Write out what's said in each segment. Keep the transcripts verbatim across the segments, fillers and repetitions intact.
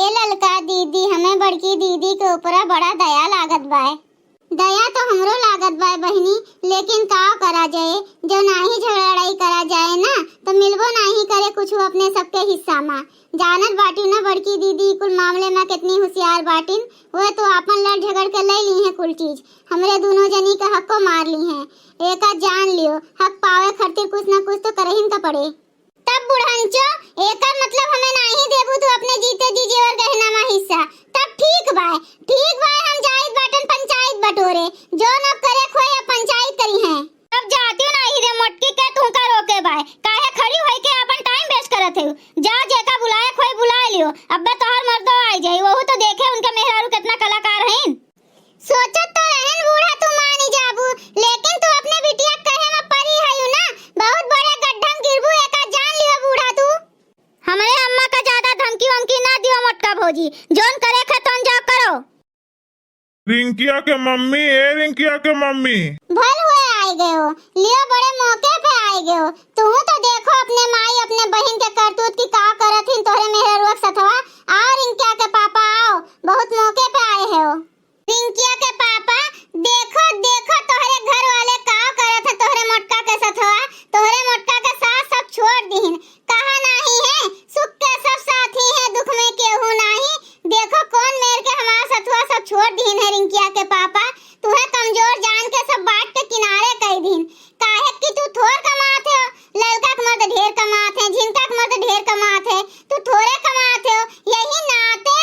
ए ललका दीदी, हमें बड़की दीदी के ऊपरा बड़ा दया लागत बाय। दया तो हमरो लागत बाय बहिनी, लेकिन का करा जाए, जो नाही झगड़ा लड़ाई करा जाए ना, तो मिलबो नाही करे कुछ अपने सबके हिस्सा मा। जानत बाटिन ना बड़की दीदी कुल मामले मा कितनी होशियार बाटिन, वह तो आपन लड़ झगड़ के ले ली हैं कुल चीज, हमरे दोनों जनी का हक्को मार ली हैं। एका जान लियो, हक पावे खातिर कुछ ना कुछ तो करहिन का पड़े। तब बुढ़नचो, एकर मतलब हमें नाही देबू तू अपने जीते जी जेवर गहना मा हिस्सा? तब ठीक बाय, ठीक बाय, हम जाइत बाटन पंचायत बटोरे, जो न करे खोए अब पंचायत करी हैं। अब जाती नाही रे मोटकी के, तू का रोके बाय, काहे खड़ी होई के अपन टाइम वेस्ट करत है? जा जेका बुलाए खोए बुला लियो, अब्बे तोहर मर्दो आई जाई, वहू तो देखे उनके मेहरारू कितना कलाकार हैं। सोचत तो रहन बूढ़ा तू मानी जाबू, लेकिन तू अपने बिटिया के कहे में परी हयू ना, बहुत बड़े गड्ढा में गिरबू, एका जान लियो बूढ़ा तू। हमरे अम्मा का ज्यादा धमकी वमकी ना दियो मोटका भौजी, जोन करे खे तोन जाओ करो। रिंकिया के मम्मी, ए रिंकिया के मम्मी। भल हुए आए गयो, लियो बड़े मौके पे आए गयो। तू तो देखो अपने माई अपने बहिन के करतूत की का करत हिन तोहरे मेहररुआ के सथवा। आओ रिंकिया के पापा आओ, बहुत मौके पे आए हो। रिंकिया के पापा, देखो, देखो, तोहरे घर वाले का करत है तोहरे मोटका के सथवा। तोहरे मोटका के साथ सब छोड़ दीहिन। कहा नाही है, सुख के सब साथी हैं, दुख में केहू नाही। देखो, कौन मेर के हमार सथवा सब छोड़ दीहिन है रिंकिया के पापा। तुहे कमजोर जान के सब बाट के किनारे कई दीहिन। काहे कि तू थोर कमात हो, ललका के मर्द ढेर कमात है, झिनका के मर्द ढेर कमात है, तू थोरे कमात हो, यही नाते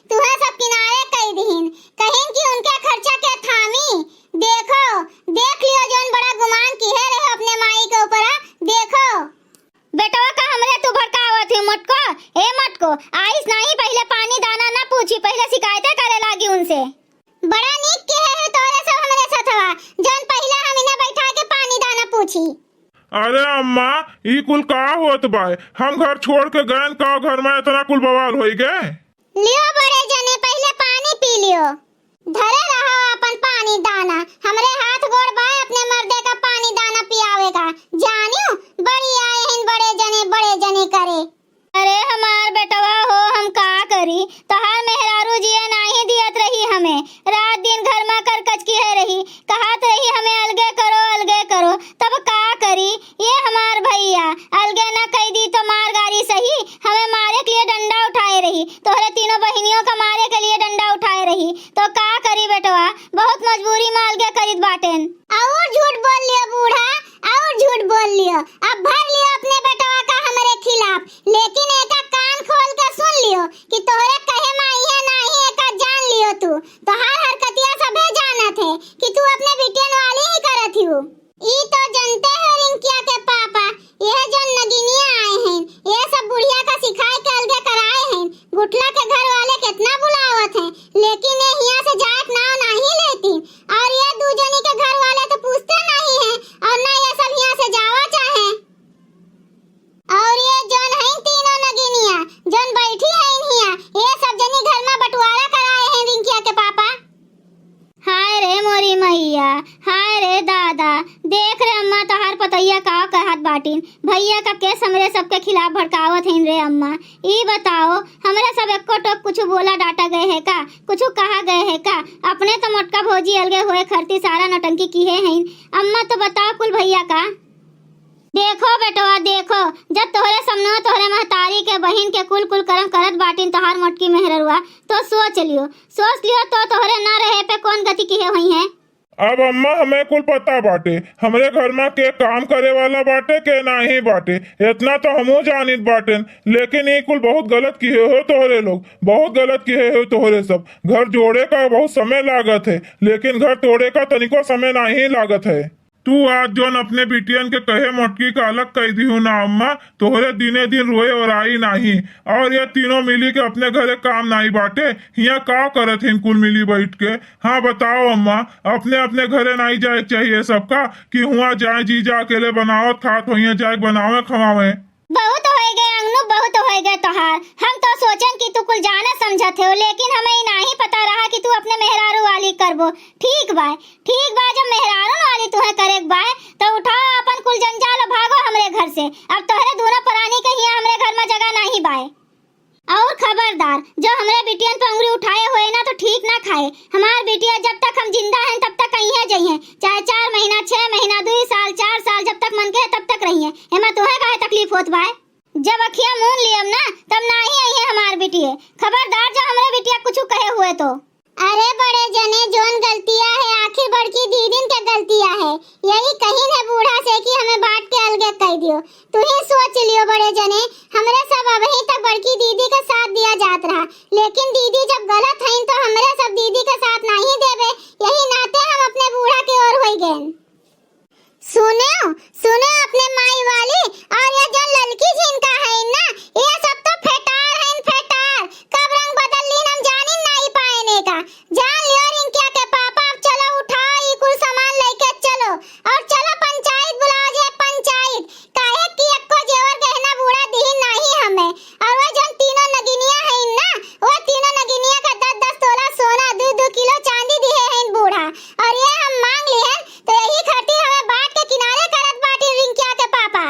तुहे सब किनारे कई दीहिन। कहिन कि उनके खर्चा के थामी। देखो, देख लियो जौन बड़ा गुमान किहे रहे अपने माई के ऊपर, देखो। बेटवा का हमरे तू भड़कावत ही मोटको, ए मोटको, आइस नाही पहिले पानी दाना ना पूछी, पहिले शिकायते करे लागी उनसे। बड़ा नीक किहे है तोरे सब हमरे सथवा, जौन पहिले हम इन्हें बैठा के पानी दाना पूछी। अरे अम्मा, ई कुल का होत बाय? हम घर छोड़ के गएन का घर में इतना कुल बवाल होई गए? लियो बड़े जने, पहिले पानी पी लियो। धरे रहो अपन पानी दाना, हमरे हाथ गोड़ बाय अपने मर्दे का पानी दाना पियावे का। जानियो, बड़ी आए हैं बड़े जने, बड़े जने करे। अरे हमार बेटवा हो, हम का करी? तोहार मेहरारू जिए नाही दियत रही हमें। रात दिन घर मा करकच किहे रही, कहत रही हमें अलगे करो, अलगे करो। तब का करी? ये हमार भैया अलगे न कई दी तो मार गारी सही, हमें मारे के लिए डंडा उठाए रही, तोहरे तीनों बहिनियों का मारे के लिए डंडा उठाए रही। तो का करी बेटवा, बहुत मजबूरी मा अलगे करित बाटेन। और झूठ बोल लियो बूढ़ा, और झूठ बोल लियो। अब भर लियो अपने बेटवा का हमरे खिलाफ, लेकिन एका कान खोल के सुन लियो कि तोहरे कहे मा इहे नाही, एका जान लियो तू। तोहार हरकतिया सभे जानत है कि तू अपने बिटियन वाली ही करत ही। ई तो जनते हो रिंकिया के पापा, यह जौन नगिनिया आए हैं, ये सब बुढ़िया का सिखाए के अलगे कराए हैं। गुठला के घर वाले कितना बुलावत हैं, लेकिन ये हियां से जाए के नाव नाही लेती। और ये दू जनी के घर वाले तो पूछते नाही हैं, और ना ये सब हियां से जावा चाहे। और ये जौन हैं तीनों नगिनिया, जौन बैठी हैं हियां, ये सब जनी घर मा बंटवारा कराए हैं रिंकिया के पापा। हाय रे मोरी मैया, हाय रे दादा, देख रे अम्मा, तोहार पतोहिया का कहत बाटिन, भैया का केस हमरे सबके खिलाफ भड़कावत हईन रे अम्मा। ई बताओ, हमरे सब एक्को टोक कुछ बोला डांटा गए है का, कुछ कहा गए है का? अपने तो मोटका भौजी अलगे होए खरती सारा नौटंकी किहे हईन। अम्मा तो बताओ कुल भैया का। देखो बेटवा, देखो, जब तोहरे सामने तोहरे महतारी के, बहिन के कुल कुल करम करत बाटिन तोहार मोटकी मेहररुआ, तो सोच लियो, सोच लियो तो तोहरे ना रहे पे कौन गति किहे होइहैं। अब अम्मा, हमें कुल पता बाटे, हमरे घर मा के काम करे वाला बाटे, के नाही बाटे, इतना तो हमहू जानित बाटेन। लेकिन ई कुल बहुत गलत किहे हो तोहरे लोग, बहुत गलत किहे हो तोहरे सब। घर जोड़े का बहुत समय लागत है, लेकिन घर तोड़े का तनिको समय नाही लागत है। तू आज जौन अपने बिटियन के कहे मोटकी का अलग कई दिहू ना अम्मा, तोहरे दिने दिन रोए ओराई नाही। और ये तीनों मिली के अपने घरे काम नाही बाटे, हियां का करत हिन कुल मिली बैठ के? हाँ बताओ अम्मा, अपने अपने घरे नाही जाए के चाहिए सबका कि हुआं जाए जीजा अकेले बनावत खात होइहैं, जाए के बनावे खवावे। बहुत होए गए अंगनू, बहुत होए गए तोहार। हम तो सोचन कि तू कुल जाने समझत हो, लेकिन हमें ई नाही पता रहा कि तू अपने मेहरारू वाली करबो। ठीक बा, ठीक बा, जब मेहरारू वाली तुहे करे के बा, तो उठाओ अपन कुल जंजाल और भागो हमरे घर से। अब तोहरे दोनों प्राणी के हियां हमरे घर मा जगह नाही बाय। और खबरदार, जो हमरे बिटियन पे उंगली उठाए होए ना तो ठीक ना खाए। हमार बिटिया जब तक हम जिंदा हैं तब तक कहीं जइहें, चाहे चार महीना, छह महीना, दुई साल, चार साल, जब तक मन के तब तक रहिहें। एमा तोहे काहे तकलीफ होत बाय? जब अखियां मून लियब ना तब नाही अइहें हमार बिटिये। खबरदार जो हमरे बिटिया कुछ कहे हुए तो। अरे बड़े जने, जौन गलतिया है आखिर बड़की दीदिन के गलतिया है। यही कहिन है बूढ़ा से कि हमें बांट के अलगे कइ दियो। तू ही सोच लियो बड़े जने, हमरे सब अबहीं तक बड़की दीदी के साथ दिया जात रहा, लेकिन दीदी जब गलत हईन तो हमरे सब दीदी के साथ नाही देबे। यही नाते हम अपने बूढ़ा के ओर होई गएन। सुनेउ, सुनेउ अपने माई वाली, और ये जौन ललकी झिनका हईन ना, ये सब तो फेटार हईन, फेटार। कब रंग बदल लीन हम जानिन नाही पाएन एका। जान लियो रिंकिया के पापा, अब चलो उठाओ ई कुल सामान लइके चलो, और चलो पंचायत बुलाओ जे पंचायत, काहे कि एक्को जेवर गहना बूढ़ा दिहिन नाही हमें। और वो जौन तीनों नगिनिया हईन ना, वो तीनों नगिनिया का दस दस तोला सोना, दू दू किलो चांदी दिहे हईन बूढ़ा, और ये हम मांग लिहन तो यही खातिर हमें बांट के किनारे करत बाटिन रिंकिया के पापा।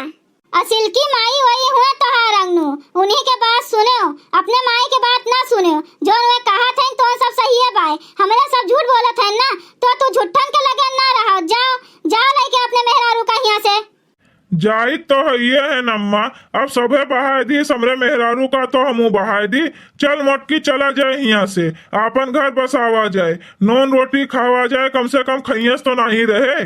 असिलकी माई वही हुए तोहार अंगनू, उन्हीं के बात सुनेउ, अपने माई के बात ना सुनेउ। जौन वे कहत हईन तौन सब सहिए बाय, हमरे सब झूठ बोलत हईन ना, तो तू झुट्ठन के लगे ना रहो। जाओ, जाओ लइके अपने मेहरारू का हियां से। जाइत तो हइये है नम्मा, अब सभे बहाय दीस, हमरे मेहरारू का तो हमहू बहाय दी। चल मोटकी, चला जाए हियां से, आपन घर बसावा जाए, नून रोटी खावा जाए, कम से कम खइयस तो नाही रहे।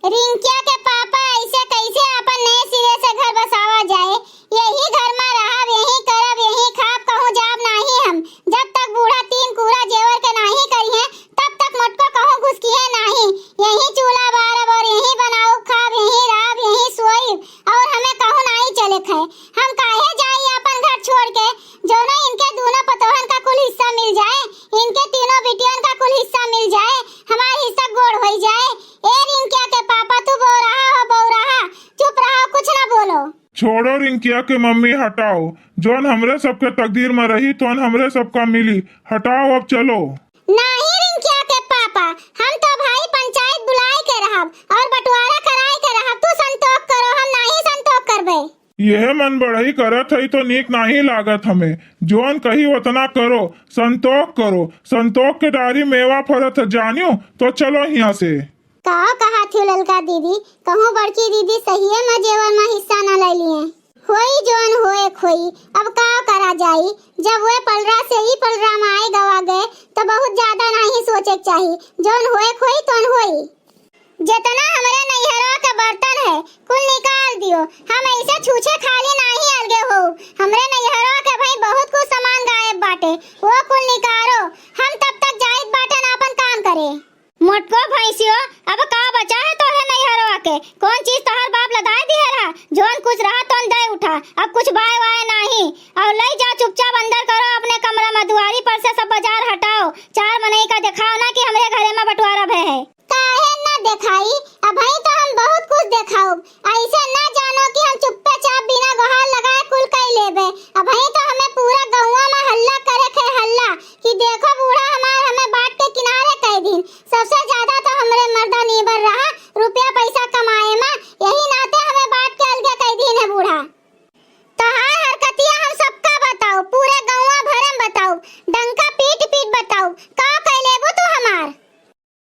रिंकिया के पापा, ऐसे कैसे आपन नए सिरे से घर बसावा जाए? यही घर में रहब, यही करब, यही खाब, कहूँ जाब नाही हम। जब तक बूढ़ा तीन कूड़ा जेवर के नाही करिहें, तब तक मोटको कहूँ घुसकिहें नाही। यही चूल्हा बारब और यही बनाउब, खाब, यही रहब, यही सोइब, और हमें कहूँ नाही चले खे। हम काहे जाई आपन घर छोड़ के? जौनो इनके दूनो पतोहन का कुल हिस्सा मिल जाए, इनके तीनों बिटियन का कुल हिस्सा मिल जाए, हमार हिस्सा गोड़ होई जाए। ए रिंकिया के पापा, तू बौराहा हो, बौराहा, चुप रहो, कुछ ना बोलो। छोड़ो रिंकिया के मम्मी, हटाओ, जौन हमरे सबके तकदीर में रही, तौन हमरे सबका मिली। हटाओ, अब चलो। नाही रिंकिया के पापा, हम तो भाई पंचायत बुलाए के रहब और बंटवारा कराए के रहब। तू संतोख करो, हम नाही संतोख करबे। यह मन बढ़ई करत हई तो नीक नाही लागत हमें। जौन कही ओतना करो, संतोख करो। संतोख के डारी मेवा फरत है, जानियो तो चलो हियां से। का कहत हियो ललका दीदी, कहूँ बड़की दीदी सहिए में जेवर में हिस्सा न ले लिए? होई जौन होए क होई, अब का करा जाई, जब वे पलरा से ई पलरा में आए गवा गए तो बहुत ज्यादा नाही सोचे के चाही। जौन होए क होई तौन होई। जितना हमरे नैहरवा के बर्तन है कुल निकाल दियो, हम ऐसे छूछे खाली नाही अलगे हो। हमरे नैहरवा के भाई बहुत कुछ सामान गायब बाटे, वो कुल निकारो। हम तब तक जाइत बाटन आपन काम करे। मोटको भैंसियो, अब का बचा है तोहरे नैहरवा के? कौन चीज तोहर बाप लदाए दिहे रहा? जौन कुछ रहा तौन दे उठा, अब कुछ बाय वाय नाही। और लई जाओ चुपचाप अंदर करो अपने कमरा में, दुआरी पर से सब बाजार हटाओ, चार मनई का दिखाओ ना कि हमरे घरे में बंटवारा भय है। काहे ना देखाई, अबहीं तो हम बहुत कुछ देखाउब। ऐसे ना जानो कि हम चुप्पे चाप बिना गोहार लगाए कुल कई लेबे। अबहीं तो हमें पूरा गौवा में हल्ला करे के हल्ला कि देखो बूढ़ा हमार हमें बांट के किनारे कई दिन। सबसे ज्यादा तो हमरे मर्दा नीबर रहा, रुपया पैसा